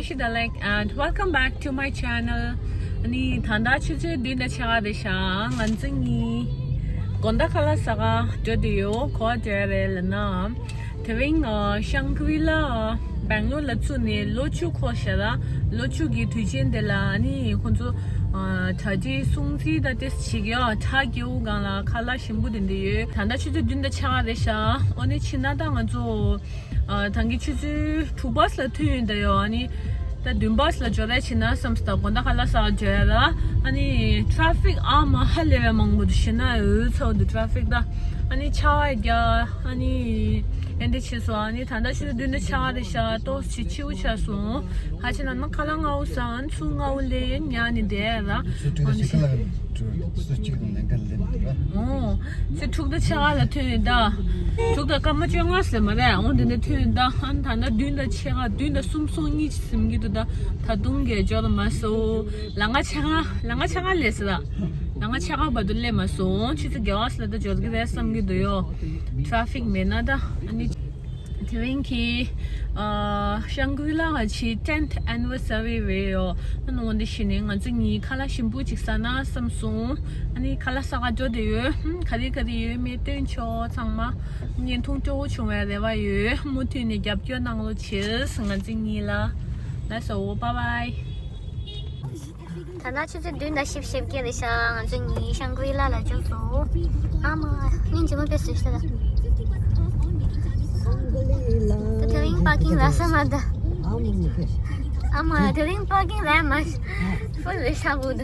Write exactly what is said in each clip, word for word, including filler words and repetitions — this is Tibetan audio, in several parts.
Shidalek and welcome back to my channel. ཨ་ནི་ད་ལྟ་ཆུ་ཚོད་བདུན་དང་ཕྱེད་ཀ་རེད་ཤག་ང་ཚོ་གཉིས་དགོང་དག་ཁ་ལག་ཟ་ག་འགྲོ་བསྡད་ཡོད། ག་པར་འགྲོ་ཡ་རེད་ལབ་ན། དེ་རིང་ཨ་ཤང་གྷི་རི་ལ་སྦེང་ལོར་ལ་བཙུགས་ནས་ལོ་བཅུ་འཁོར་ཤག་ར། ལོ་བཅུ་གི་དུས་ཆེན་དེ་ལ་ཨ་ནི་ཁོང་ཚོ་ཨ་གྲ་སྒྲིག་སྲུང་བརྩི་དང་དེ་བྱེད་ཀྱི་ཡོད། བྲག་རྒྱལ་པོ་སྒང་ལ་ཁ་ལག་ཞིམ་པོ་དེ་འདྲ་ཡོད། ད་ལྟ་ཆུ་ཚོད་བདུན་དང་ཕྱེད་ཀ་རེད་ཤག་འོ་ནི་ཕྱིན་ན་ད་ང་ཚོ་ཨ་ད་གིན་ཆུ་ཚོད་དྲུག་པ་ལ་ཐོན་ཡོད་ད་ཡོད། ཨ་ནི་ད་བདུན་པ་ལ་འབྱོར་ར་བྱེད་ན་བསམ་སོང་། ད་དགོང་དག་ཁ་ལག་ཟ་འབྱོར་ཡ་ལ། ཨ་ནི་ཊ་ཕིག་ཨ་མ་ཧ་ལས་པའི་མང་པོ་འདུག་ཤི་ན་འོད་ཚ་པོ་འདུག་ཊ་ཕིག་ད། ཨ་ནི་ཆར་པ་རྒྱག་ཨ་ནི་ཨེ་འདྲ་བྱས་སོང་། ཨ་ནི་ད་ལྟ་ཆུ་ཚོད་བདུན་དང་ཕྱེད་ཀ་རེད་ཤག་ཏོག་ཙམ་འཕྱི་པོ་ཆགས་སོང་། ཧ་ཅང་ན་ཁ་ལག་སྔ་པོ་ཟ། ཨ་ནི་ཚུར་སྔ་པོ་སླེབས་ཉལ་ནས་བསྡད་ཡ་ལ། ཨ་ནི་སུ་གཅིག་དང་ལེན་ག་ལེན་འདུག་ར། ཨོ། ཚེས་དྲུག་དང་ཕྱེད་ཀ་ལ་ཐོན་ཡོད་ད། དྲུག་དང་སྐར་མ་བཅོ་ལྔ་ཟེར་མ་རེད། ཨོ་འདི་ནས་ཐོན་ཡོད་ད། ཨ་ནི་ད་ལྟ་བདུན་དང་ཕྱེད་ཀ་བདུན་དང་གསུམ་སོང་གཉིས་ཟིན་གྱི་འདུག་ད་ད་དུང་གས་འབྱོར་མ་སོང་། ལ་ང་ཕྱེད་ཀ་ལ་ང་ཕྱེད་ཀ་སླེབས་སོང་ད། ལ་ང་ཕྱེད་ཀ་བར་དུ་སླེབས་མ་སོང་། ཆུ་ཚོད་བརྒྱད་པ་ལ་ད་འབྱོར་གྱི་རེད་བསམ་གྱི་འདུག་ཡོ། ཊ་ཕིག་མེད་ན་ད། ཨ་ནི། དེ་རིང་གི་ཨ་ཤང་གྷི་རི་ལ་ཆུ་ཚོད་tenth anniversary རེད་ཡོ། ཨ་ནི་འོ་འདི་ཤི་ནས་ང་ཚོ་གཉིས་ཁ་ལག་ཞིམ་པོ་ཅིག་ཟ་ན་བསམ་སོང་། ཨ་ནི་ཁ་ལག་ཟ་ག་འགྲོ་བསྡད་ཡོད། ཧུམ། ག་རེ་ག་རེ་ཡོད་མེད་སྟོན་ཆོག་ཚང་མ་བརྙན་ཐུང་སྤྲོ་པོ་བྱུང་བའི་རེ་བ་ཡོད། མུ་མཐུད་ནས་རྒྱབ་སྐྱོར་གནང་རོགས་བྱེད། ང་ཚོ་གཉིས་ལ་ལགས་སོ། bye bye། ད་ལྟ་ཆུ་ཚོད་བདུན་དང་བཞི་བཅུ་ཞེ་བརྒྱད་རེད་ཤག་ང་ཚོ་གཉིས་ཤང་གྷི་རི་ལ་ལ་འབྱོར་སོང་། ཨ་མ། སྙིང་རྗེ་མོ་དཔེ་བཟོས་ཤག་ད། དེ་རིང་པར་ཀིང་རག་ས་མ་ད། ཨ་མ། དེ་རིང་པར་ཀིང་རག་མ། ཧྥུལ་རེད་ཤག་བུ་ད།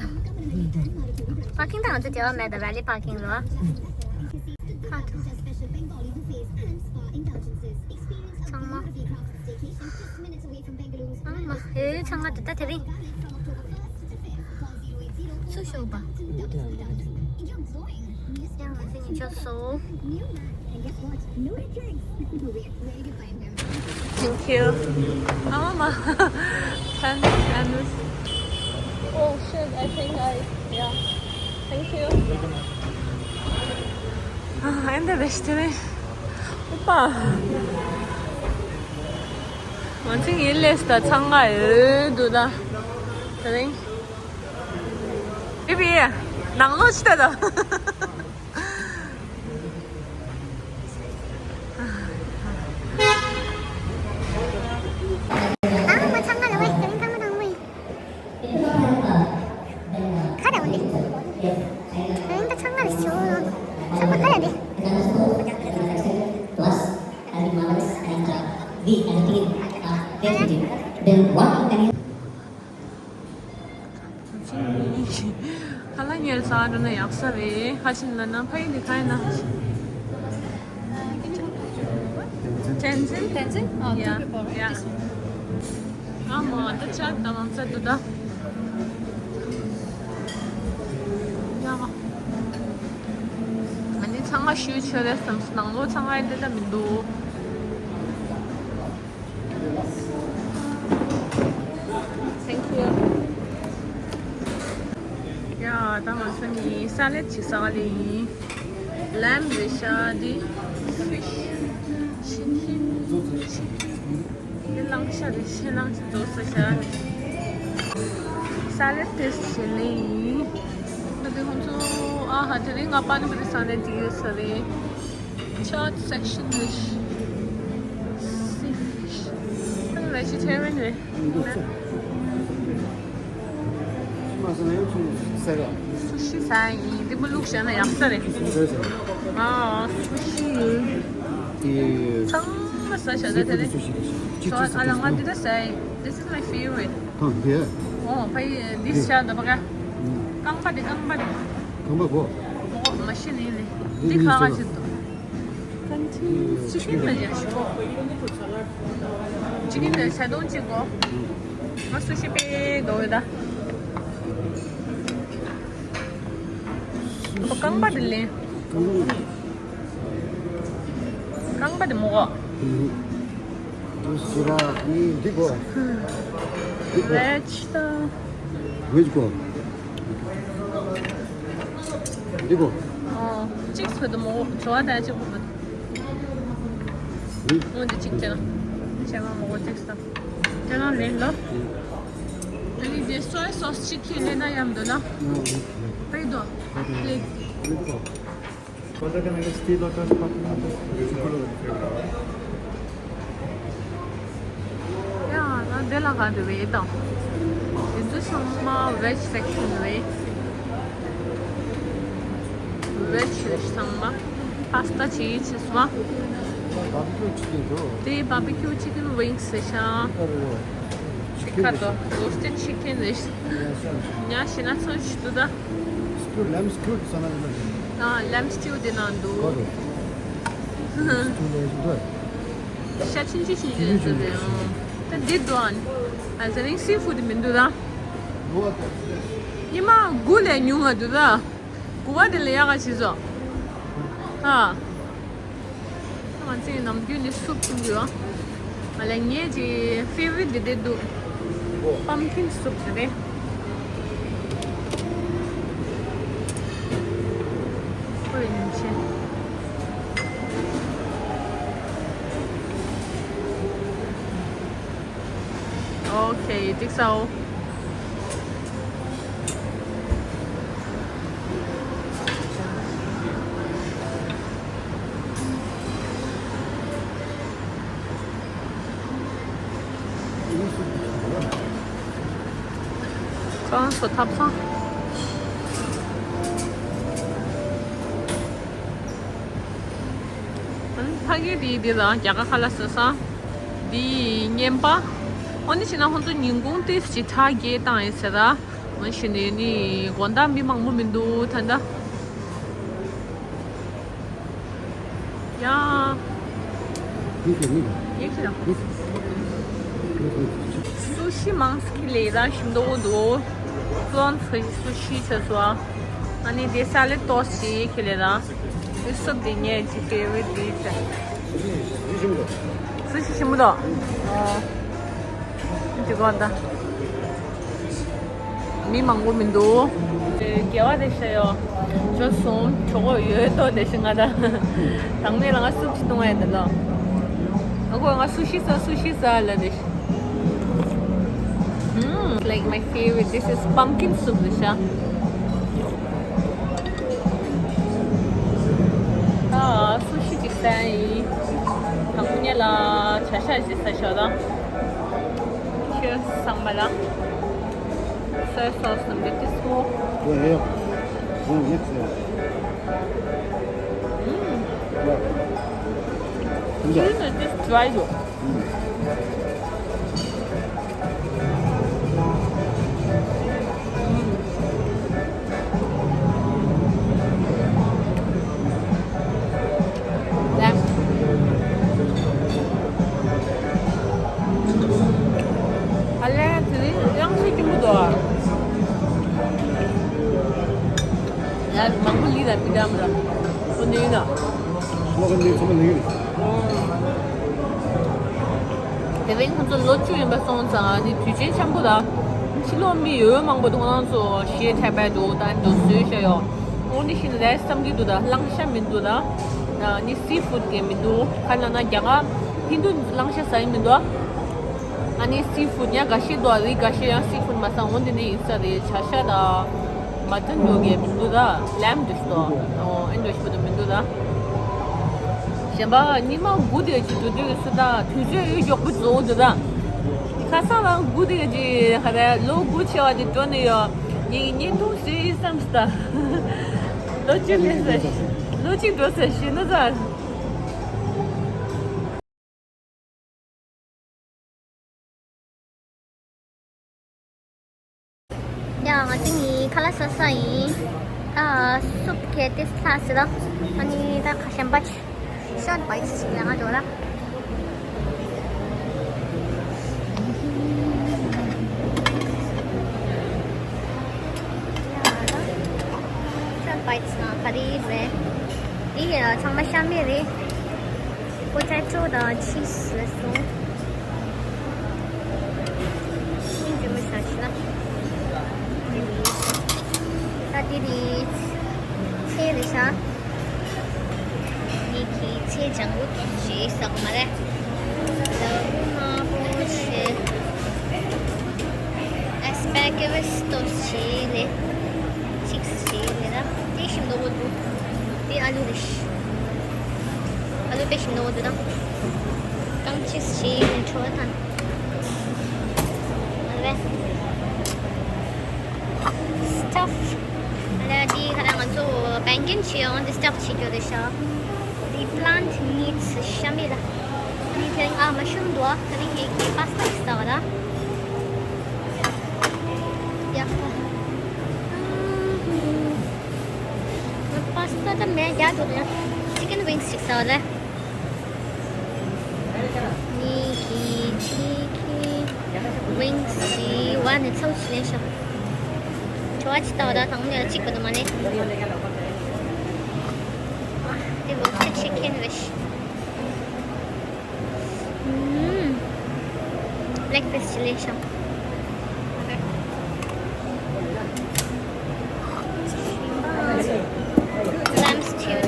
པར་ཀིང་ད་ང་ཚོ་དེ་བ་མེད་ད། ཝེ་ལི་པར་ཀིང་རེད་བ། ཚང་མ། ཨ་མ། ཨེ། ཚང་མ་དེ་ད་དེ་རིང་། སུ་ཤོག་པ། ཡང་ང་ཚོ་གཉིས་འབྱོར་སོང་། Thank you. ཨ་མ་མ། Thanks, Anus. Oh shit, I think I, yeah. Thank you. ཨ་འདི་རེད་དེ་རེད། ཨོ་པ། ང་ཚོ་ཡིན་ལས་ད་ཚང་མ་ཡོད་འདུག་ད། དེ་རིང་། བི་བི། ནང་ལོགས་ཅི་ལྟ་ད། ཨ་མ་ཚང་མ་ལ་ཝེ། དེ་རིང་ཚང་མ་དང་མོ་ཡིན། ཁ་ར་འོ་ལེ། ཨ་ད་ཚང་མ་ལ་ཞོ། ཚང་མ་ཁ་ར་འདི། Plus, and the mothers and uh, the and the uh, they should be. Then what can you ཁ་ལག་ཉལ་ས་འགྲོ་ན་ཡག་ས་རེད། ཧ་ཅིན་ལ་ན་ཕ་ཡི་འདི་ཁ་ཡི་ན་ཧ་ཅིན། Tenzin? Tenzin? Oh, yeah, two people, right? Yeah. This one. ཨ་མ་ད་ཅག་ད་ལང་ཚ་དུ་ད། ཡ་མ། ང་ནི་ཚང་མ་ཞུ་ཆོད་རེད་བསམ་སོང་། ནང་ལོགས་ཚང་མ་འདི་ད་མི་འདུག Thank you. ཡ་ད་ང་ཚོ་ནི་ས་ལེད་ཅིག་ཟ་ག་ལེ་ཡིན། ལེམ་རེད་ཤག་འདི་ཕིཤ་ཅི་ཀིན་ཅི་ཀིན། འདི་གླང་ཤ་རེད་ཤག་གླང་ཤ་རྫོགས་ས་ཤག་ས་ལེད་ཏེ་སི་ཊི་བྱེད་ལེ་ཡིན། ད་དེ་ཁོང་ཚོ་ཨ་ཧ་དེ་རིང་ང་པ་ནི་པུ་རི་ས་ལེད་ཅིག་ཡོད་ས་རེད། Chart section རེད། Sea fish. ཨ་ནི་vegetarian རེད། Sushi ཟ་ཡིན། འདི་མོ་བླུགས་བཞག་ན་ཡག་ས་རེད། ཨ། Sushi ཡིན། ཚང་མ་ཟ་བཞག་ད་དེ་རེད། ཨ་ལ་ང་འདི་འདྲ་ཟ་ཡིན། This is my favorite. ཨོ་ཕ་ཡི་འདི་ཟ་འདི་པ་ག་རྐང་པ་འདི། རྐང་པ་འདི། རྐང་པ་གོ། མ་ཤི་ནི་ལེ། འདི་ཁ་ཁ་ཅིག་འདུག་ཅི་ཀིན་ལ་ཡ་ཞུ་གོ། ཅི་ཀིན་ལ་ས་དོང་གཅིག་གོ། ང་སུ་ཤི་པེ་དོ་ཡོད་ད། རྐང་པ་འདི་ལེན། རྐང་པ་འདི་མོ་གོ། འདི་གོ། ཝེཇ་ད། ཝེཇ་གོ། འདི་གོ། ཨོ། ཅིག་སི་བོད་དུ་མོ་བྲོ་བ་ད་ཅིག་བོད། འོ་འདི་ཅིག་ཅེ་ན། ཅེ་མ་མོ་ཅིག་སི་ད། ཁྱེད་རང་ལེན་ལོ། ཨ་ནི་དེ་སོའི་སོ་སི་གཅིག་ཁྱེར་ལེན་ན་ཡམ་འདུག་ལ། པེ་དོ། ལེ། What can I get? Tea, lotus, coconut, chocolate flavor. ཡ། ང་འདི་ལ་ག་འདི་བས་དང་། འདི་ཚོ་ཚང་མ་veg section རེད། veg རེད་ཚང་མ། pasta ཅིག་བྱས་སོང་། Barbecue chicken འདུག་དེ་barbecue chicken wings རེད་ཤག་ཁ་དོ། roasted chicken རེད། ཉ་ཤི་ན་ཚོད་ཅིག་འདུག་ད། Stew, lamb stew ཟེར་ན་འདི་ལ། ཨ། lamb stew དེ་ནང་འདུག Stew ལ་འདུག་ཤ་ཆུང་ཆུང་ཞིག་ཡོད་ཟེར་རེད། ད་འདི་འདུག་ཨ་ནི། ཨ་ཟེར་ནི་སི་ཕུ་དི་མི་འདུག་ད། ཉི་མ་དགུ་ལས་ཉུང་ང་འདུག་ད། དགུ་པ་དེ་ལས་ཡག་ག་བྱེད་སོ། ཨ། ང་ཚོས་ནམ་རྒྱུན་ནས་སུབ་ཐུབ་ཡོད། ང་ལ་ངའི་གི་favorite དེ་དེ་འདུག pumpkin soup དེ་རེད། ཁོ་ཡིན་ཆེ། Okay, འགྲིག་སོང་། ཁོ་རང་ཚོ་ཐབ་ཚང་། ཕ་གི་དེ་དེ་ལ་རྒྱ་གར་ཁ་ལག་ཟ་ས། དེ་བརྙན་པ། ཨོ་ནི་བྱས་ན་ཁོང་ཚོ་ཉིན་གུང་ཏོག་ཙམ་ཅིག་ཁྲལ་རྒྱག་བཏང་ཡིན་ཟེར་ར། ཨོ་ནི་བྱས་ནས་ནི་དགོང་དག་མི་མང་པོ་མི་འདུག་ད་ལྟ། ཡ། ཡིན་གྱི་མི་ཡིན་གྱི་ར། སུ་ཤི་མང་ཁྱེར་ལེན་ད་ཞིམ་མདོག་འདུག་ཙོན་ཚོ་སུ་ཤི་བྱས་སོང་། ཨ་ནི་དེ་salad toss ཅིག་ཁྱེར་ལེན་ད། དེ་སུབ་དེ་ངའི་གི་favorite dish རེད། སུ་ཤི་ཞིམ་པོ་འདུག་ཨོ། འདི་གོ་ད། མི་མང་པོ་མི་འདུག་དགེ་བ་དེ་ཤ་ཡོ། ཇོ་སོང་གྲོགས་པོ་ཡོད་དོ་དེ་ཤི་ང་ད། དང་མེད་ལ་ང་སུབ་ཅིག་བཏུང་ཡ་ཡིན་ད་ལོ། ཨ་ཁོ་ང་སུ་ཤི་ཟ་སུ་ཤི་ཟ་ལ་དེ་ཤི། ཨུམ། Like my favorite. This is pumpkin soup རེད་ཤག་ཨ། སུ་ཤི་ཅིག་ཟ་ཡིན། དང་པོ་ཉིད་ལ་བྱ་ཤ་ཞིག་ཟ་ཤོག་དང་། Cheers ཚང་མ་ལ། Soy sauce དང་འབྲས་ཏིས་ཀོ། ཨུམ། ཅི་ནས་ཏིས་dry ཡོད། ཨ་ལས་དེ་རིང་དབྱངས་ཚིག་སྐྱིད་པོ་འདུག་ཡ་མང་པོ་ལི་ལ་མི་འགྲམ་ར་ཁོ་ནི་ཡིན་ན། ལོ་ག་ནི་ཚོ་མ་ལི་ཡིན། དེ་རིང་ཁོ་ཚོ་ལོ་བཅུ་ཡིན་པ་སོང་ཙང་ནི་དུས་ཆེན་འཆམ་པོ་དང་། ཕྱི་ལོགས་མི་ཡོད་མང་པོ་འདུག་ཁོ་རང་ཚོ་ཞེ་ཁྲལ་པ་འདུག་ད་འདུག་བཟོས་བཞག་ཡོད། འོ་ནི་ཤིན་ཏུ་རེད་བསམ་གྱི་འདུག་ད་བླང་བྱ་མི་འདུག་ད། ནི་སི་ཕུད་གི་མི་འདུག་ག་ན་ན་རྒྱ་གར་ཧིན་དུ་བླང་བྱ་ཟ་ཡི་མི་འདུག་ཨ་ནི་སི་ཕུད་ཡང་འགའ་ཤས་འདུག་རི་འགའ་ཤས་ཡང་སི་ཕུད་མ་ཟ་འོ་འདི་ནི་ཡིན་ས་རེད། བྱ་ཤ་དང་མ་ཏན་འདུག་གི་མི་འདུག་ད་ལེམ་འདུག་ཏོ། ཨོ་ཨེ་འདུག་ཤི་འདུག་མི་འདུག་ད། གཞན་པ་ཉི་མ་དགུ་དེ་ཅིག་འགྲོ་དུས་སུ་ད་དུས་ཚོད་ཡོད་མགྱོགས་པོ་རྫོགས་འདུག་ད། ཁ་སང་ལ་དགུ་དེ་ཅིག་ཧ་ར་ལོ་དགུ་ཆེ་བ་དེ་འགྲོ་ནས་ཡོད། ངས་བརྙན་ཐུང་བཟོས་ཡིན་བསམ་སི་ད། ལོ་གཅིག་ལས་ཟེར། ལོ་གཅིག་འགྲོ་ཟེར་ཞུས་ན་ད། ཡ་ང་ཚོ་གཉིས་ཁ་ལག་ཟ་ས་ཡིན། ད་སུབ་གལ་ཏེ་ལྷག་ཟེར་ལ། ཨ་ནི་ད་ཁ་ཤམ་པ་ཆུ། Short bites ཞིག་ལེན་འགྲོ་ལ། Short bites ནང་ག་རེ་རེད། འདི་ཚང་མ་ཤ་མེད་རེད། Potato དང་cheese རེད་སོང་། ཤིང་ཅི་མི་ཤ་ཤི་ན། ད་འདི་རེད། ཚལ་རེད་ཤག་འདི་གི་ཚལ་ལྗང་གུ་དེ་ཞིག་ཟ་གི་མ་རེད། ལ་ཧུ་མ་པོ་ཆེ། པེ་ཀེ་རི་སི་ཏོ་ཞིག་ལས། ཅིག་ཞིག་ལས་ད། དེ་ཞིམ་མདོག་པོ་འདུག་དེ་ཨ་ལུ་རེད། ཨ་ལུ་དཔེ་ཞིམ་མདོག་པོ་འདུག་ད། ཀང་ཅིག་ཞིག་ལས་ཁྲོ་བ་དང་། ཨ་ལེ། སི་ཊབ། ཨ་ལེ་དེ་ཁ་ད་ང་ཚོ་བན་གིན་བྱེད་ཡོང་དེ་སི་ཊབ་བྱེད་རྒྱུ་རེད་ཤག་དེ་པི་ལན་ཊི་མི་ཊི་ཤ་མེད་ལ། ཨ་ནི་དེ་རིང་ཨ་མ་ཤུམ་འདུག་ཨ་དེ་རིང་ངས་ངའི་པ་སི་ཏ་ཞིག་ཟ་བ་ད། ཡག་པ། པ་སི་ཏ་ད་མེད་རྒྱག་འགྲོ་ཡ། ཅི་ཀེན་ཝིང་སི་ཞིག་ཟ་བ་ལ། ནི་ཁི་ཆི་ཁི། ཝིང་སི་བ་ནི་ཚོ་ཆི་ལེན་ཤོག་ཁྲོ་བ་ཅི་ལྟ་བ་ད་དང་ནི་གཅིག་པ་དུ་མ་ནི། དེ་ཝིང་སི་ཆི་ཀེན་ཝིཤ། ལེག་པིས་ཅི་ལེན་ཤོག Lamb stew.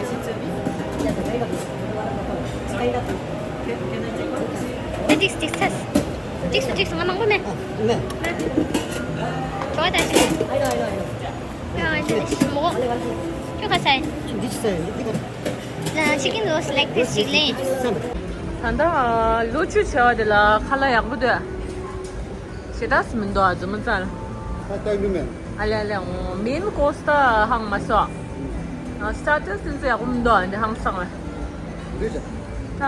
ཅིག་ཅིག་ཅིག་ཅིག་ང་མང་པོ་མེད། ཨ། ནས། ཁྱོད་ད་ཅིག་ཡ་ཅིག་མོ། ཁྱོད་ཁ་ས་ཡིན། འདི་ཅི་ཟེར་ཡིན། འདི་ག་རེད། ད་ལྟ་ལོ་བཅུ་བྱས་པ་དེ་ལ་ཁ་ལག་ཡག་པོ་འདུག་ཞེ་དྲག་མི་འདུག་ཨ་ཙུམ་ཙམ། ད་ལྟ་ཡོད་མེད། ཨ་ལེ་ཨ་ལེ། འོ། མེན་ཀོར་སི་ད་ཧང་མ་སོ། ཨ། སི་ཊར་ཊར་སི་དེ་ཚོ་ཡག་པོ་མི་འདུག་ཨ་འདི་ཧང་སང་ཨ། འདི་ཅི། ད་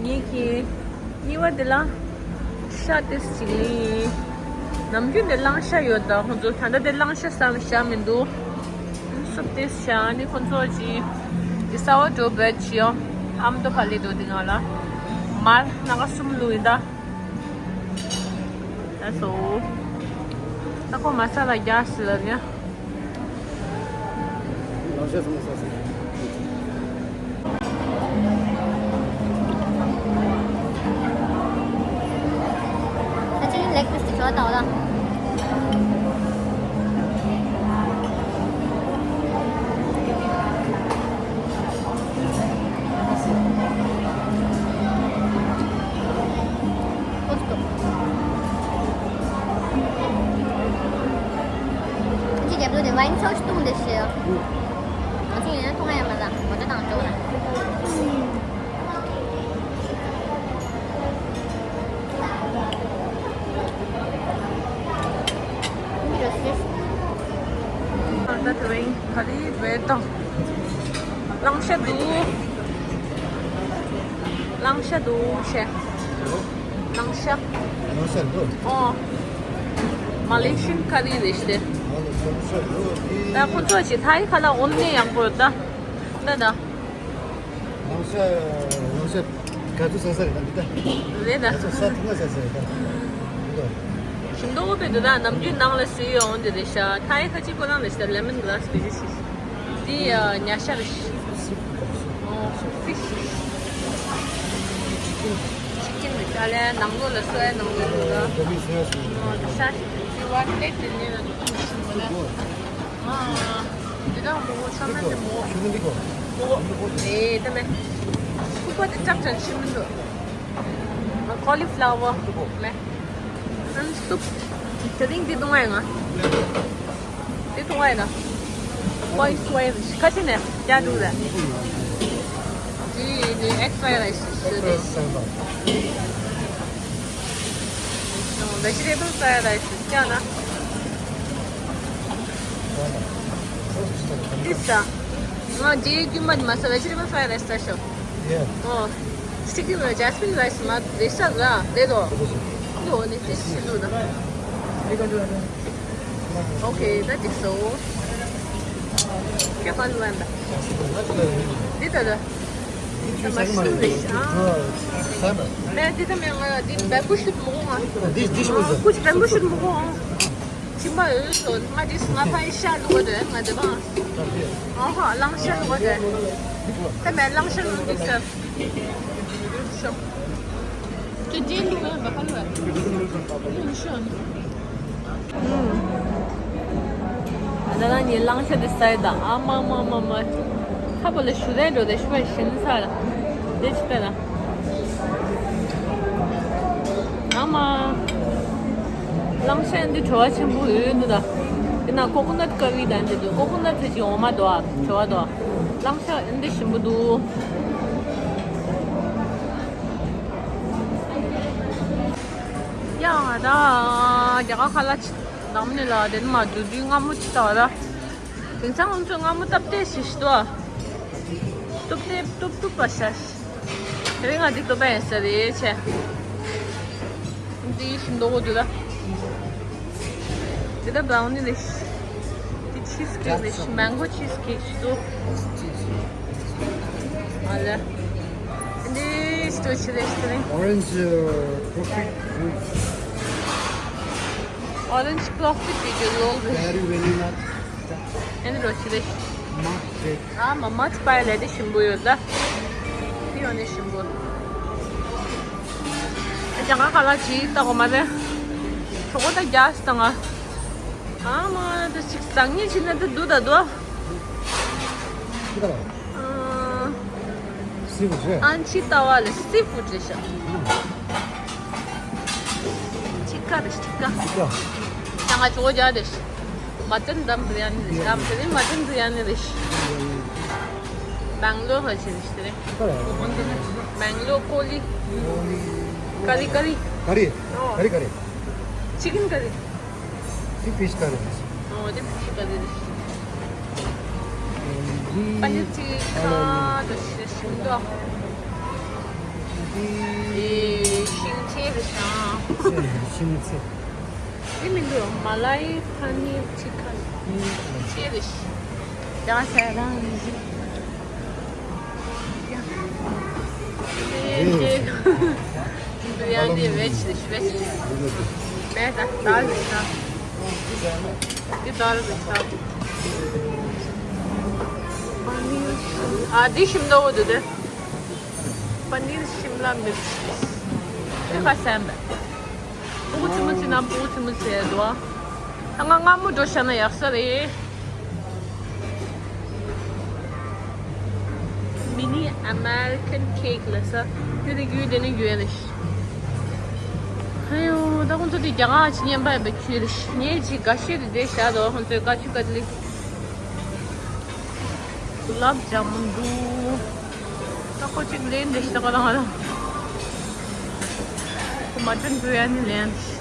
ངེད་ཀྱི་གཉིས་པ་དེ་ལ་ཤ་ཏོག་ཙམ་ཅིག་ལེན། ནམ་རྒྱུན་དེ་གླང་ཤ་ཡོད། ད་ཁོང་ཚོ་ད་ལྟ་དེ་གླང་ཤ་ཟ་བཞག་མི་འདུག་སུབ་ཏོག་ཙམ་བཞག་ཨ་ནི་ཁོང་ཚོ་ཅིག་དེ་སོར་ཌོ་བྷེཌ་ཅིག་ཡོད། ཨ་མདོ་ཕར་སླེབས་འདུག་དེ་སྒང་ལ་མར་སྣ་ཁ་གསུམ་བླུགས་ཡིན་ད། ད་སོ། ད་ཁོ་མ་ས་ལ་རྒྱག་ཟེར་ལབ་ཡ། ལག་ཤ་ཚང་མ་ཟ་ཟིན། ད་ཅི་ལེག་པིས་ཞོ་ལྟ་བ་ལ། ཅི་རྒྱབ་ལོ་དེ་ཝའིན་ཚོགས་ཤིག་བཏུང་དེ་ཤེས། ང་ཚོ་ཡིན་ན་མཐོང་ཡ་མ་ལ་ངོ་ཚ་དང་ཅོག་ལ། ད་དེ་རིང་ག་རེ་རེད་དང་། གླང་ཤ་འདུག་གླང་ཤ་འདུག་བྱས། གླང་ཤ། གླང་ཤ་འདུག་ཨོ། མ་ལེ་ཤིན་ཁ་རི་རེད་ཤག་ཨ་ལེ། གླང་ཤ་འདུག་ད་ཁོ་ཚོ་ཅིག་ཐའི་ཁ་ལག་འོ་ནི་ཡག་པོ་ཡོད་ད། ད་ད། གླང་ཤ། གླང་ཤ་ག་ཚོད་ཟ་ས་རེད་ད་འདི་ད། རེད་ད། ག་ཚོད་ཟ་ཐུབ་ན་ཟ་ས་རེད་ད། འདི་ད། ཞིམ་མདོག་དཔེ་འདུག་ད། ནམ་རྒྱུན་ནང་ལ་བཟོས་ཡོང་འདི་རེད་ཤག་ཐའི་ཁ་ཅིག་ཁོ་རང་རེད་ཤག་ལེ་མོན་གྷ་ར་སི་བེ་ཞིག་ཞིག་འདི་ཡ་ཉ་ཤ་རེད་ཤག་ཨོ། ཕིཤ། ཅི་ཀེན་རེད་ཤག་ལེ། ནང་ལོགས་ལ་སོ་ཡ་ནང་ལོགས་ལ། ཨོ། ཤ་ཞིག་འདི་བ་ལེ་དེ་ནས་ལ་འདུག་ཨ། འདི་དག་མོག་མོག་ཆོ་མེད་དེ་མོག་མོག་ཨེ་ད་མེད། ཕུག་པ་དེ་ཅག་ཅག་ཤི་མི་འདུག་ཨ། ཀོ་ལི་ཕ་ལ་ཝར་མེད། ཨན་སུབ། དེ་རིང་འདི་བཏུང་བ་ཡིན་ང་། འདི་བཏུང་བ་ཡིན་ན། ཝའི་སི་ཝའི་རིཤ་ཁ་ཅིག་ནས་རྒྱག་འདུག་རེད། འདི་ནི་ཨེག་ཕ་རའི་རའི་སི་ཞུ་དེ། ཝེ་ཇི་ཊེ་བལ་ཕ་རའི་རའི་སི་ཀྱང་ན། འདི་ཟ། ང་རྗེས་རྒྱུ་མ་མ་ཟ། ཝེ་ཇི་ཊེ་བལ་ཕ་རའི་རའི་སི་ཟ་ཤོག་ཨོ། སི་ཊིག་ཌི་ཇེ་སི་མིན་རའི་སི་མ་རེད་ཤག་ར་རེད་དོ། འདི་འོ་ནི་ཅི་ཞིག་འདུག་ན། ཨོ་ཁེ། ད་འགྲིག་སོང་། ཁྱོད་ག་ལ་ལན་ད། འདི་ད་ད། ད་མ་ཤུ་རེད་ཤག་ཨ། མེད་འདི་ད་མེད་ང་འདི་བེམ་བུ་ཤུཊ་མོག་མོག་ཨ། འདི་འདི་ཤུ་ཟ། ཁོ་ཅིག་བེམ་བུ་ཤུཊ་མོག་མོག་ཨ། ཁྱིམ་པ་འོས་སོ། ང་འདི་ང་ཕ་ཡི་ཤ་བླུག་གོ་དེ་ང་འདི་མ། ཨ་ཧ། གླང་ཤ་བླུག་གོ་དེ། ད་མེད་གླང་ཤ་བླུག་འདི་ཤ། ཤོག་ཁྱོད་ཇེན་འདུག་ག་བ་ཁ་ལུ་བ། ཤོག་ཨ་ད་ང་ཉིད་གླང་ཤ་འདི་ཟ་ཡི་ད། ཨ་མ་མ་མ་མ། ཁ་པོ་ལ་ཞུ་རེ་འགྲོ་དེ་ཤུ་བ་ཞིམ་ས་ལ། དེ་ཅི་ལྟ་ལ། ཨ་མ། གླང་ཤ་འདི་བྲོ་བ་ཆེན་པོ་ཡོད་འདུག་ད། དེ་ན་ཀོ་ཀོ་ནཊ་ཀ་རི་དང་འདི་འདུག་ཀོ་ཀོ་ནཊ་དེ་ཅིག་འོ་མ་འདུག་ཨ། བྲོ་བ་འདུག་གླང་ཤ་འདི་ཞིམ་པོ་འདུག་ཡ་ད་རྒྱ་གར་ཁ་ལག་ཅིག་འདང་མི་ལ་དེ་ནི་མ་འདུག་དུས་སྔ་མོ་ཅིག་ལྟ་བ་ད། དེང་སང་ང་ཚོས་སྔ་མོ་སྟབས་བདེ་ཞིག་ཤི་དོ། སྟོབས་བདེ་སྟོབས་སྟོབས་པ་ཤ་ཤི། དེ་རིང་ང་འདི་སྟོབས་པ་ཡིན་ས་རེད་ཆེ། འདི་ཞིམ་མདོག་པོ་འདུག་ལ། འདི་ད་བྷ་རའུ་ནི་རེད། འདི་ཆིས་ཀེག་རེད། མེང་གོ་ཆིས་ཀེག་ཞིག་འདུག་ཨ་ལ། འདི་སྟོ་ཆི་རེད་དེ་རིང་། Orange, uh, profit juice. Orange profit དེ་ལོལ་རེད། Berry vanilla. ཨ་ནི་རོ་ཆི་རེད། མ་ཆེ། ཨ་མ་མ་ཆི་པའི་ལས་དེ་ཞིམ་པོ་ཡོད་ད། དེ་ཡོད་ནི་ཞིམ་པོ། ཨ་ཅག་ག་ལ་ཅི་ལྟ་གོ་མ་རེད། གྲོགས་པོ་ད་རྒྱ་སི་དང་ང་། ཨ་མ་དེ་ཅིག་ཟང་ངེ་ཅི་ན་དེ་འདུག་ད་འདུག་ཅི་ལྟ་བ། ཨ། སི་ཕུཌ་རེད། ཨ་ཅི་ལྟ་བ་ལ་སི་ཕུཌ་རེད་ཤག་ཨ། ཅི་ཀ་རེད་ཅི་ཀ་ཅི་ཀ་ད་ང་ཅོ་ཇ་རེད། མ་ཏན་དམ་བི་རི་ཡ་ནི་རེད། དམ་བི་རི་མ་ཏན་བི་རི་ཡ་ནི་རེད། མེང་ལོ་ཧ་ཅི་རེད་དེ་རེད། མེང་ལོ་ཀོ་ལི། ཀ་རི་ཀ་རི། ཀ་རི། ཨོ། ཀ་རི་ཀ་རི། ཅི་ཀིན་ཀ་རི། དེ་ཕིཤ་ཀ་རི་རེད། ཨོ་དེ་ཕིཤ་ཀ་རི་རེད། པ་ནིར་ཊི་ཀ་དོ་ཤི་ཤིང་ཏོག་དེ་ཤིང་ཚལ་རེད་ཤག་ཤིང་ཚལ། དེ་མི་འདུག་མ་ལའི་པ་ནིར་ཊི་ཀ་ཤིང་ཚལ་རེད་ཤག་ཡང་ཟེར་རང་ཡིན། ཡང་ནི་བེ་ཇི་རེད་ཤག་བེ་ཇི། མེད་ད་དཱལ་རེད་ཤག་འདི་དཱལ་རེད་ཤག་ཨ་འདི་ཞིམ་མདོག་པོ་འདུག་དེ། པ་ནིར་ཤིམ་ལ་མིར་ཅི། དེ་ཁ་སེམས་པ། སྤུ་གུ་ཆུང་མ་ཅིག་ན་སྤུ་གུ་ཆུང་མ་ཟེར་འདུག་ད་ང་སྔ་མོ་འགྲོ་བཞག་ན་ཡག་ས་རེད། མི་ནི་ཨ་མེ་རི་ཀན་ཁེག་ལབ་ས། དེ་དེ་རྒྱུད་དེ་ནི་རྒྱུད་རེད། ཨ་ཡོ་ད་ཁོང་ཚོ་དེ་རྒྱ་གར་ཅིག་ཉན་པ་ཡིན་པའི་ཁྱོད་རེད། ངས་ཅིག་དགའ་ཤོས་དེ་བསྡད་བཞག་འདུག་ཁོང་ཚོའི་ཀ་ཆུ་ཀ་ལི། གུ་ལབ་ཇ་མུན་འདུག་ད་ཁོ་གཅིག་ལེན་རེ་ཞིག་ད་ག་རང་རང་། ཁོ་མ་ཏན་བི་རི་ཡ་ནི་ལེན་རེ་ཞིག་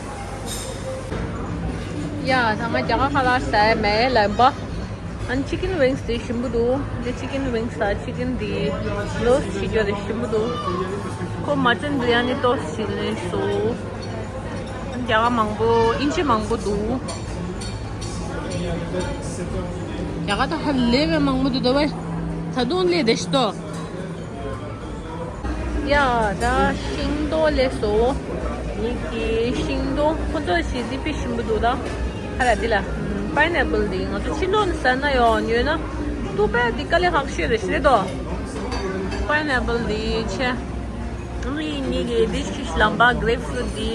ཡ་ད་ང་རྒྱ་གར་ཁ་ལག་ཟ་ཡ་མེད་ལབ་པ། ཨན་ཅི་ཀིན་ཝིང་སི་དེ་ཞིམ་པོ་འདུག་འདི་ཅི་ཀིན་ཝིང་སི་ད་ཅི་ཀིན་དེ་ལོ་སི་ཞིག་ཡོད་རེད། ཞིམ་པོ་འདུག་ཁོ་མ་ཏན་བི་རི་ཡ་ནི་ཏོ་སི་ཞིག་ལེན་སོང་། རྒྱ་གར་མང་པོ་ཨིན་ཇི་མང་པོ་འདུག་རྒྱ་གར་ད་ཧ་ལས་པའི་མང་པོ་འདུག་ད་བས་ད་དུང་ལས་དེ་ཤི་ཏོ། ཡ་ད་ཤིང་ཏོག་ལས་སོ། ཉིད་ཀྱི་ཤིང་ཏོག་ཁོ་ཚོ་ཞིག་དེ་དཔེ་ཞིམ་པོ་འདུག་ད་ཧ་ལ་འདི་ལ་པའི་ནེ་པལ་འདི་ང་ཚོ་ཕྱི་ལོགས་ནས་ཟ་ན་ཡོད་ཉོས་ན་ཏུ་པའི་འདི་དཀའ་ལས་ཁག་ཤོས་རེད་ཤི་རེད་དོ། པའི་ནེ་པལ་འདི་ཆེ། ངའི་ངེད་ཀྱི་ཌིཤ་ཤིཤ་ལམ་པ་གྲེབ་ཕུ་རུ་ཊི་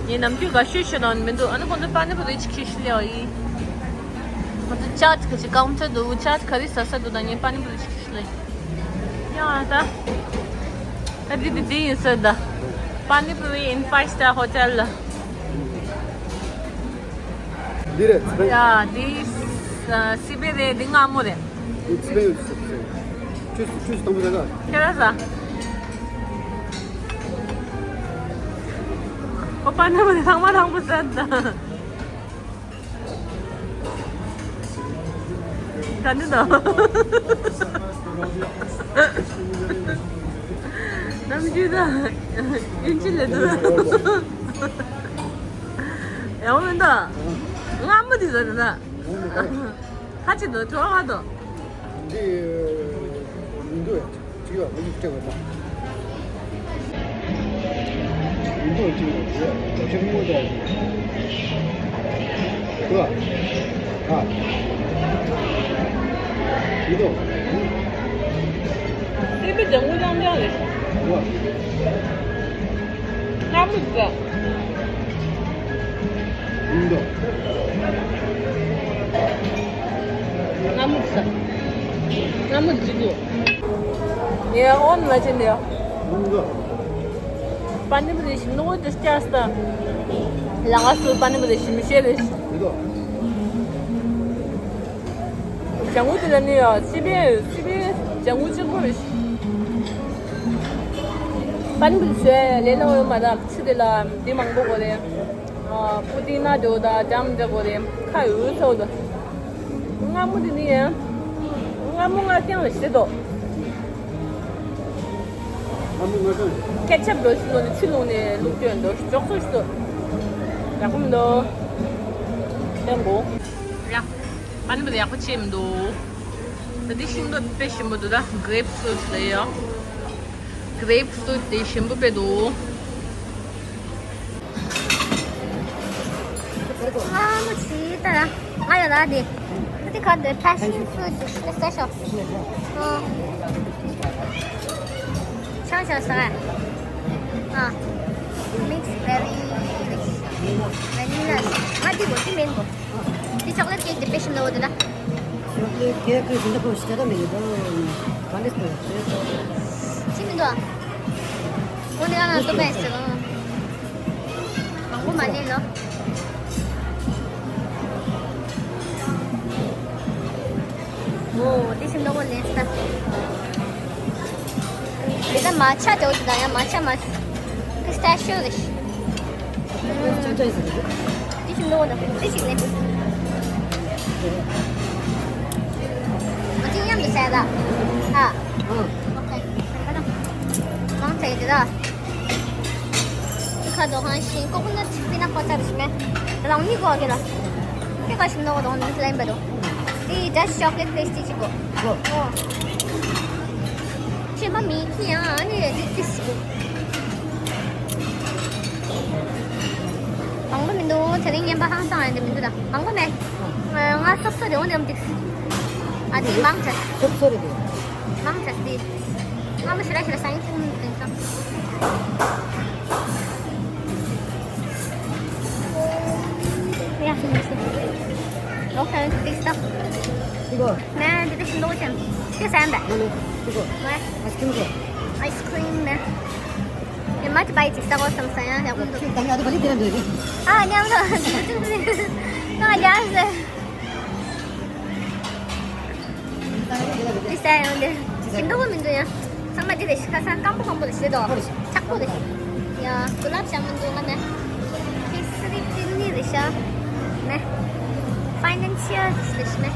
འདི། ངས་ནམ་རྒྱུན་དགའ་ཤོས་ཤོད་དང་མི་འདུག་ཨ་ནི་ཁོང་ཚོ་པ་ནི་པུ་རི་ཅིག་ཤིག་ཤི་ལེ་ཡི། ང་ཚོ་ཅཱཊ་གི་ཅིག་ཀའུན་ཊར་འདུག་ཅཱཊ་ག་རེ་ཟ་ས་འདུག་ད་ངས་པ་ནི་པུ་རི་ཅིག་ཤིག་ཤི་ལེ། ཡ་ད། ད་འདི་འདི་འདི་ཡིན་ཟེར་ད། པ་ནི་པུ་རི་ཨིན་ཕའིབ་སི་ཊར་ཧོ་ཊེལ་ལ། འདི་རེད། ཡ་འདི་སི་པེ་རེད། འདི་མངར་མོ་རེད། It's very expensive. Choose, choose དང་པོ་ཟ་ག་ཁྱེད་རང་ཟ། ཁོ་པ་ནི་པུ་རི་ཚང་མ་དང་པོ་ཟ་ད། ག་འདི་དང་། ནམ་རྒྱུན་ད་ཨིན་ཇི་ལས་འདུག་ཡང་མིན་ད། མངར་མོ་འདི་ཟ་ད་ན། ཁ་ཅིག་ཏུ་གྲོགས་ཁ་ཏུ། འདི་མི་འདུག་ཅི་ཡོད་མི་འདུག་སྤྲད་དགོས་ད། མི་འདུག་ཅི་ཡོད་ཅི་ཡོད་ཞིག་མོ་ད་ཡིན། ཨ། མི་འདུག་དེ་པའི་ལྗང་གུ་ལྗང་ལྗང་རེད། ཨ། མངར་མོ་འདུག་མངར་མོ་འདུག་མངར་མོ་འདུག་ངས་ཨོན་ལ་ཕྱིན་ཏེ། མངར་མོ་འདུག་པ་ནི་པུ་རི་ཞིམ་ནོ་དེ་སྐྱ་སྟ། ལ་ང་སུ་པ་ནི་མི་རེ་ཞིམ་ཤེས་རེ། ལྗང་གུ་དེ་ལ་ནི་ཡ་སི་པན་སི་པན་ལྗང་གུ་གཅིག་པོ་རེ། པ་ནི་མི་རེ་ལས་ལ་འོས་མ་དང་ཆུ་དེ་ལ་འདི་མང་པོ་གོ་རེ། ཨ་པུ་ཏི་ན་དེ་འོ་ད་ཇམ་འདྲ་གོ་རེ་ཁ་འོས་ཚོ་དོ། མངར་མོ་དེ་ནི་ཡ་མངར་མོ་མངར་རྐྱང་རེ་ཞེ་དོ། ཁེ་ཆབ་འགྲོ་ཞིག་ལོ་ནི་ཆུ་ལུང་ནས་ལུག་སྟོན་འགྲོ་ཞིག་ཅོག་ཙོ་ཞིག་ཏུ། ཡག་པོ་མི་འདུག་ལེན་གོ། ཡ། པ་ནི་མི་ཡག་པོ་ཆེ་མི་འདུག་ད་འདི་ཤིང་ཏོག་དཔེ་ཞིམ་པོ་འདུག་ད་གྷི་རེབ་ཕུ་རུ་ཊི་ལ་ཡོད། གྷི་རེབ་ཕུ་རུ་ཊི་དེ་ཞིམ་པོ་དཔེ་འདུག་ང་མོ་ཆི་ལྟ་ར། ང་ཡོད་ལ་དེ། དེ་ག་དེ་passion fruit special. ཨོ། ཆང་ཆང་ཟ། ཨ། mix berry vanilla. ང་དེ་གོ་དེ་མིན་གོ། དེ་chocolate cake དེ་དཔེ་ཞིམ་ལ་འོ་དེ་ལ། Chocolate cake གི་ཞིམ་པོ་ཞིག་ད་མིན་གོ། ག་འདྲ་ཞིག་ཞིམ་མི་འདུག་འོ་དེ་ང་ང་ཚོ་པས་ཟེར་གོ། མང་པོ་མ་ལེན་ལོ། ཨོ། དེ་བཞིན་ནོ་ལེན་སྟ། དེ་ད་མ་ཆ་དེ་འོ་དེ་ད་ཡང་མ་ཆ་མ། pistachio རེད། དེ་བཞིན་ནོ་ན་དེ་ཞིག་ལེན། ང་ཅི་མཉམ་དུ་ཟས་ད། ཨ། ཨོ་ཁེ། མང་ཆེ་དེ་ད། ཁ་དོ་ཁང་ཤིང་ཀོ་ཀོ་ནཊ་པི་ནཊ་བ་ཊར་ཞིག་མེད། རང་ཉིད་གོ་གི་ལ། ཁྱེད་ཀ་ཞིམ་ནོ་གོ་དོང་ནི་ལེན་པ་དོ། དེ་ཌཆ་ཆོག་ལེཊ་པེ་སི་ཊི་ཅིག་གོ། ཨོ། ཁྱེད་མ་མི་ཁི་ཡང་ཨ་ནི་རིག་ཏི་ཞིག་གོ། མང་པོ་མི་འདུག་དེ་རིང་ཉན་པ་ཧང་སང་ཡང་དེ་མི་འདུག་ད་མང་པོ་མེད། ང་སོབ་སོ་རེ་འོང་དེ་མི་འདུག་ཨ་དེ་མང་ཆེ། སོབ་སོ་རེ་འདུག་མང་ཆེ་དེ། ང་མ་ཤི་ར་ཤི་ར་སང་ཡིན་ཐུང་དེ་ཚོ། Yeah, let me see. Okay, big stuff. 이거. 네, this is lotion. This and that. 네, 네. 이거. 네. 아이스크림 거. 아이스크림, 네. 이 마트 바이트 있다고 했었어요. 여러분도. 나 나도 빨리 들어야 돼. 아, 안녕하세요. 아, 안녕하세요. དེ་ས་ཡང་འདི་ཞིམ་འདུག་མི་འདུག་ཡང་། ཚང་མ་འདི་རེད་ཤི་ཁ་སང་སྐམ་པོ་སྐམ་པོ་རེད་ཤི་དོ། ཆག་པོ་རེད་ཤི། ཡ་གུ་ལབ་ཤ་མི་འདུག་ང་ནི། ཁི་སི་རི་ཏི་ནི་རེད་ཤ། ནི། ཕའི་ནན་ཤི་ཡལ་རེད་ཤི་ནི།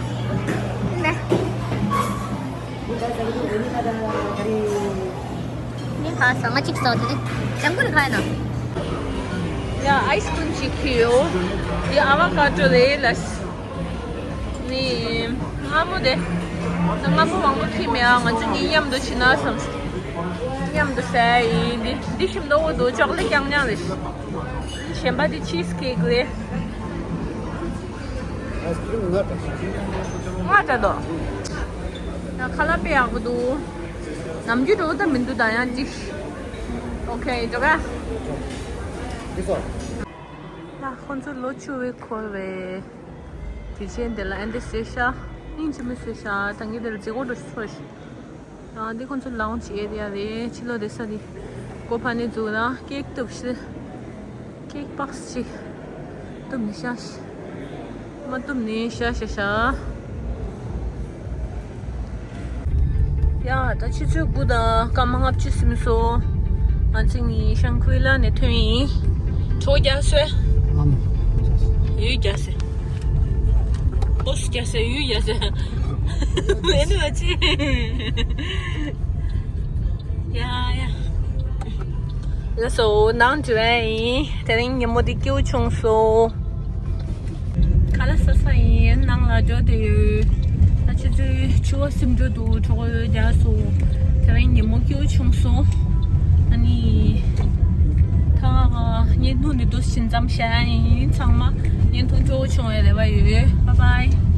ནི། ནི་ཁ་སང་ང་གཅིག་ཟ་དེ་ནི། ལྗང་གུ་རེད་ཁ་ཡ་ན། ཡ་ཨའི་སི་ཀྲིམ་ཞིག་ཁྱེར་ཡོད། འདི་ཨ་བ་ཀ་ཏོ་རེད་ལ། ནི། མངར་མོ་དེ། ད་མངར་མོ་མང་པོ་ཁྱེར་མེད་ཨ། ང་ཚོ་གཉིས་མཉམ་དུ་ཕྱིན་ན་བསམ། མཉམ་དུ་ཟས་ཡིན། འདི་འདི་ཞིམ་མདོག་པོ་འདུག་ཅོག་ལེ་རྐྱང་རྐྱང་རེད། གཞན་པ་འདི་ཆིས་ཀེག་རེད། ཨའི་སི་ཀྲིམ་ང་འདྲ། ང་འདྲ་འདུག་ཡང་ཁ་ལག་དཔེ་ཡག་པོ་འདུག་ནམ་རྒྱུན་འགྲོ་ད་མི་འདུག་ད་ཡང་འདི། ཨོ་ཁེ་འགྲོ་ག་འདི་སོ། ཡ་ཁོང་ཚོ་ལོ་བཅུ་བའི་འཁོར་བའི་དུས་ཆེན་དེ་ལ་ཨེ་འདི་བཟོས་ཤག་སྙིང་རྗེ་མོ་བཟོས་ཤག་ད་ངས་དེ་ལ་མཛད་སྒོ་འགྲོ་ཚོར་ཤག་ཡང་འདི་ཁོང་ཚོ་ལའུན་ཇི་ཨེ་རི་ཡ་རེད། ཕྱི་ལོགས་དེ་ས་དེ་སྒོ་ཕར་ནས་འཛུགས་ན་ཀེག་གཏུབ་ཤག་ཀེག་པགས་ཤིག་གཏུབ་ནས་ཤག་མ་གཏུབ་ནས་ཤ་ཤ་ཤ། ཡ་ད་ཆུ་ཚོད་དགུ་དང་སྐར་མ་ལྔ་བཅུ་ཟིན་སོང་། ང་ཚོ་གཉིས་ཤང་ཁུའི་ལ་ནས་ཐོན་ཡིན། གྲོགས་རྒྱག་སོས། ཨམ། ཡུལ་རྒྱག་སོས། ཨོ་སི་རྒྱག་སོས་ཡུལ་རྒྱག་སོས། མེད་ནི་མ་ཅི། ཡ་ཡ། ལགས་སོ་ནང་འགྲོ་ཡ་ཡིན། དེ་རིང་ཉིན་མོ་འདི་སྐྱིད་པོ་བྱུང་སོང་། ཁ་ལག་ཟ་ས་ཡིན། ནང་ལ་འགྲོ་བསྡད་ཡོད། ད་ཆུ་ཚོད་བཅུ་པ་ཟིན་འགྲོ་འདུག་གྲོགས་པོ་རྒྱག་སོང་། དེ་རིང་ཉིན་མོ་སྐྱིད་པོ་བྱུང་སོང་། ཨ་ནི། ད་བརྙན་ཐུང་འདི་འདུག་སེ་མཚམས་བཞག་ཡ་ཡིན། ཚང་མ་བརྙན་ཐུང་སྤྲོ་པོ་བྱུང་བའི་རེ་བ་ཡོད། Bye bye.